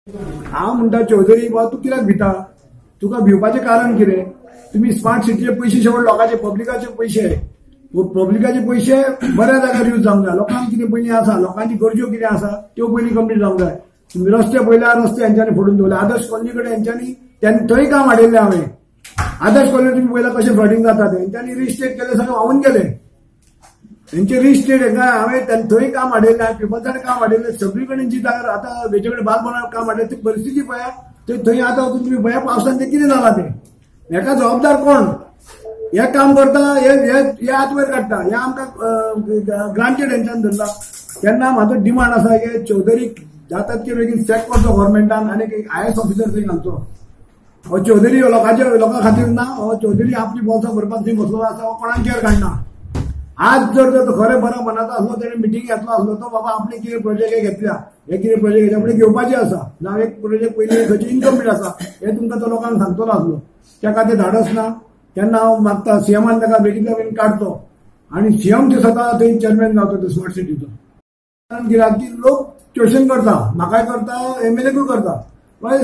हांव म्हणटा चौधरी बाबा तूं कित्याक भिता, तुका भिवपाचें कारण कितें? तुमी स्मार्ट सिटीचे पयशे शेवट लोकांचे पब्लिकाचे पयशे, पब्लिकाचे पयशे बऱ्या जाग्यार यूज जावंक जाय. लोकांक कितें पयलीं आसा, लोकांची गरजो कितें आसा त्यो पयलीं कंप्लीट जावंक जाय. तुमी रस्ते पळयल्यार रस्ते हेंच्यांनी फोडून दवरले. आदर्श कॉलनी कडेन हेंच्यांनी थंय काम हाडिल्लें हांवें. आदर्श कॉलनी तुमी पळयला कशें फ्लडिंग जाता तें, हेंच्यांनी रिस्टेट केलें, सगळें व्हांवून गेलें. हेंचे रिस्टेट हांगा हांवें थंय काम हाडिल्लें, पिपल्सांनी काम हाडिल्लें, सगळी कडेन जी जाग्यार आतां हेजे कडेन बालभवनार काम हाडलें. ती परिस्थिती पळया, थंय आतां वचून तुमी पळया पावसान तें कितें जालां तें. हेका जबाबदार कोण? हे काम करता, हे हात वयर काडटा, हे आमकां ग्रांटेड हेंच्यान धरला. तेन्ना म्हाजो डिमांड आसा हे चौधरी जातात की बेगीन चॅक करचो गव्हर्मेंटान आनी एक आयएस ऑफिसर थंय घालचो. हो चौधरी लोकांच्या लोकां खातीर ना, हो चौधरी आपली बोल्सां भरपाक थंय बसलो आसा, हो कोणाक केअर काडना. आज जर तो खरें बरो मनाचो आसलो, तेणें मिटींग घेतलो आसलो तो बाबा आपले कितें प्रोजेक्ट घेतल्या, हे कितें प्रोजेक्ट घेतल्या आपणे घेवपाचे आसा, ना एक प्रोजेक्ट पयलीं खंयचे इनकम्प्लीट आसा हे तुमकां तो लोकांक सांगतलो आसलो. तेका ते धाडस ना. तेन्ना हांव मागता सीएमान ताका बेगीनल्या बेगीन काडचो आनी सीएम ते स्वता थंय चेअरमॅन जावचो ते स्मार्ट सिटीचो. कारण कित्याक की लोक क्वेश्चन करता, म्हाकाय करता, एमएलएकूय करता,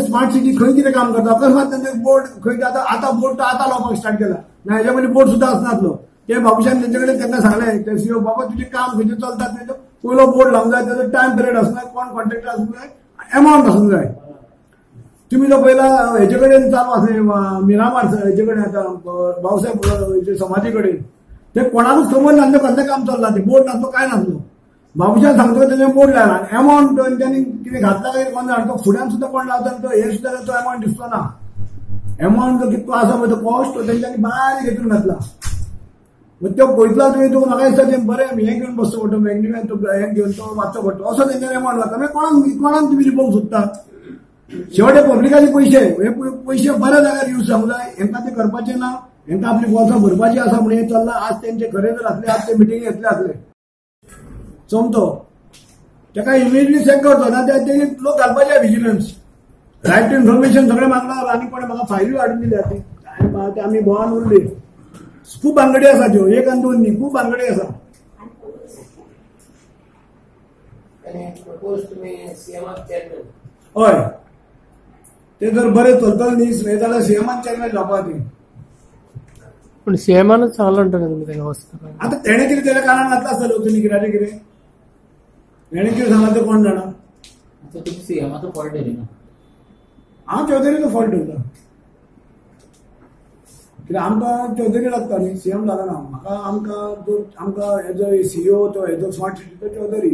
स्मार्ट सिटी खंय कितें काम करता. अकस्मात तेंचे बोर्ड खंय आतां आतां बोर्ड तो आतां लावपाक स्टार्ट केला ना, हेच्या पयलीं बोर्ड सुद्दां आसनासलो. ते बाबूशान तेंचे कडेन तांकां सांगलें, ते सीओ बाबा तुजें काम खंयचें चलता तें पयलो बोर्ड लावंक जाय, तेजो टायम पिरियड आसूंक जाय, कोण कॉन्ट्रॅक्टर आसूंक जाय, एमावंट आसूंक जाय. तुमी जो पयला हेजे कडेन चालू आसलें मिरामार हेजे कडेन आतां बाबासाहेब समाजी कडेन, ते कोणाकूच खबर नासलें कसलें काम चल्लां तें, बोर्ड नासलो कांय नासलो. बाबूशान सांगतो तेजें बोर्ड लायला आनी एमावंट तेंच्यांनी कितें घातला काय कोण जाणा, तो फुड्यान सुद्दां कोण लावता तो हे सुद्दां तो एमावंट दिसलो ना. एमावंट जो कितको आसा पळय तो कॉस्ट तो तेंच्यांनी बारीक हेतून घातला. मग तो पळयतलो तुवें तुका म्हाका दिसता तें बरें हें घेवन बसचो पडटा, मॅग्निफाय तो हें घेवन तो वाचचो पडटा, असो तेंच्यांनी एमावंट घातला. मागीर कोणाक कोणाक तुमी लिपोवंक सोदता? शेवटे पब्लिकाचे पयशे, हे पयशे बऱ्या जाग्यार यूज जावंक जाय. हेंकां तें करपाचें ना, हेंकां आपली बोल्सां भरपाची आसा म्हण हें चल्लां. आज तेंचे खरें जर आसले आज ते मिटींग घेतले आसले चमतो तेका इमिडिएटली चॅक करचो ना, ते लोक घालपाचे विजिलन्स रायट टू इन्फॉर्मेशन सगळें मागला आनी कोणें म्हाका फायल्यो हाडून दिल्या ती आमी भोंवन उरली. खूब भानगडी आसा त्यो, एक आनी दोन न्ही, खूब भानगडी आसा. हय, ते जर बरें चलतलें न्ही जाल्यार सीएमान चेअरमॅन जावपा ती. पूण सीएमानच सांगलां म्हणटा तुमी ताका वचपाक. आतां तेणें कितें केलें कारणान घातलां आसतलें वचून कित्याचें कितें हेणें कितें सांगलां तें कोण जाणा. तुमी सीएमाचो फॉल्ट धरिना? हांव चौधरीचो फॉल्ट धरता, कित्याक आमकां चौधरी लागता न्ही, सीएम लागना. म्हाका आमकां आमकां एज अ सीईओ तो एज अ स्मार्ट सिटीचो चौधरी.